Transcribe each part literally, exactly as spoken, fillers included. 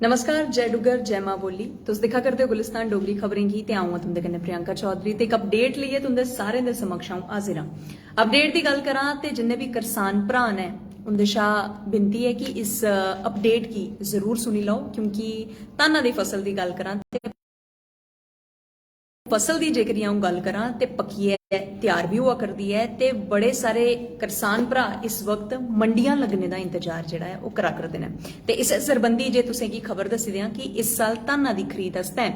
नमस्कार, जय डुग्गर, जय मां बोली। तुस दिक्खा करदे ओ गुलिस्तान डोगरी खबरें गी ते अ'ऊं आं तुं'दे कन्नै प्रियंका चौधरी ते इक अपडेट लेइयै तुं'दे सारें दे समक्ष अ'ऊं हाजिर आं। अपडेट दी गल्ल करां ते जिन्ने बी करसान भ्राऽ न उं'दे शा विनती ऐ कि इस अपडेट गी जरूर सुनी लैओ, क्योंकि धाना दी फसल दी गल्ल करां ते फसल दी जेकर अ'ऊं गल्ल करां ते पक्कियै त्यार बी होआ करदी ऐ ते बड़े सारे करसान भ्राऽ इस वक्त मंडियां लग्गने दा इंतजार जेह्ड़ा ऐ ओह् करा करदे न। ते इस सरबंधी जे तुसें गी खबर दस्सी देआं कि इस साल धाना दी खरीद आस्तै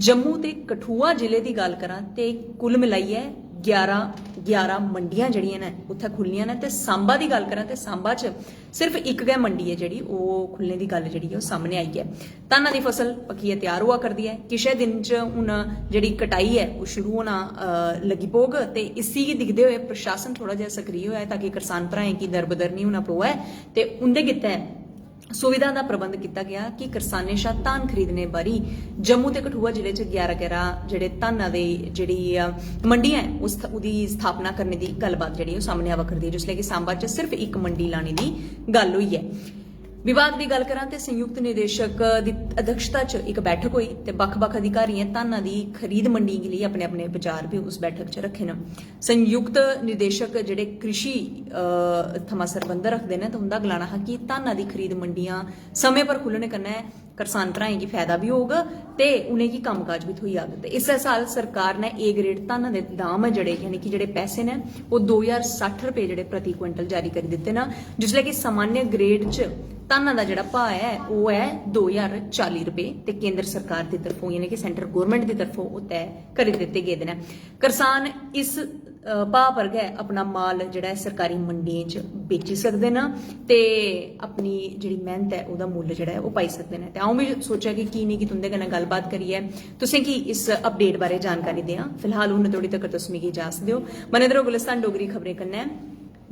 जम्मू ते कठुआ जिले दी गल्ल करां ते कुल मिलाइयै ग्यारह ग्यारह मंडियां जेह्ड़ियां न उत्थै खु'ल्लियां न ते सांबा दी गल्ल करां ते सांबा च सिर्फ इक गै मंडी ऐ जेह्ड़ी ओह् खु'ल्लने दी गल्ल जेह्ड़ी ऐ ओह् सामने आई ऐ। धाना दी फसल पक्कियै त्यार होआ करदी ऐ, किशै दिन च हून जेह्ड़ी कटाई ऐ ओह् शुरू होना लग्गी पौग ते इसी गी दिखदे होए प्रशासन थोह्ड़ा जेहा सक्रिय होआ ऐ ताकि करसान भ्राएं गी दरबदर निं होना पवै ते उं'दे गित्तै सुविधा दा प्रबंध कीता गेआ कि करसानें शा धान खरीदने बारी जम्मू ते कठुआ जिले च ग्यारह ग्यारह जेह्ड़े धाना दे जेह्ड़ी मंडियां ऐ उस ओह्दी स्थापना करने दी गल्लबात जेह्ड़ी ओह् सामने आवा करदी ऐ, जिसलै कि सांबा च सिर्फ इक मंडी लाने दी गल्ल होई ऐ। विभाग दी गल्ल करां ते संयुक्त निदेशक दी अध्यक्षता च इक बैठक होई ते बक्ख-बक्ख अधिकारियें धाना दी खरीद मंडियें गी लेई अपने-अपने विचार बी उस बैठक च रक्खे न। संयुक्त निदेशक जेह्ड़े कृषि थमां सरबंध रखदे न ते उं'दा गलाना हा कि धाना दी खरीद मंडियां समें पर खु'ल्लने कन्नै करसान भ्राएं गी फायदा बी होग ते उ'नेंगी कम्मकाज बी थ्होई जाग। ते इस्सै साल सरकार ने ए ग्रेड धाना दे दाम ऐ जेह्ड़े, यानी कि जेह्ड़े पैसे न, ओह् दो ज्हार सट्ठ रपेऽ जेह्ड़े प्रति क्विंटल जारी करी दित्ते न, जिसलै कि सामान्य ग्रेड च धाना दा जेह्ड़ा भाऽ ऐ ओह् ऐ दो ज्हार चाली रपेऽ ते केंद्र सरकार दी तरफों यानी कि सेंट्रल गौरमेंट दी तरफों ओह् तय करी दित्ते गेदे न। करसान इस भाऽ पर गै अपना माल जेह्ड़ा ऐ सरकारी मंडियें च बेची सकदे न ते अपनी जेह्ड़ी मेह्नत ऐ ओह्दा मुल्ल जेह्ड़ा ऐ ओह् पाई सकदे न। ते अ'ऊं बी सोचेआ कि की नेईं कि तुं'दे कन्नै गल्लबात करियै तुसें गी इस अपडेट बारै जानकारी देआं। फिलहाल हून थोड़ी तक्कर तुस मिगी इजाजत देओ। बने दे र'वो गुलिस्तान डोगरी खबरें कन्नै।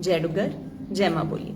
जय डुग्गर, जय मां बोली।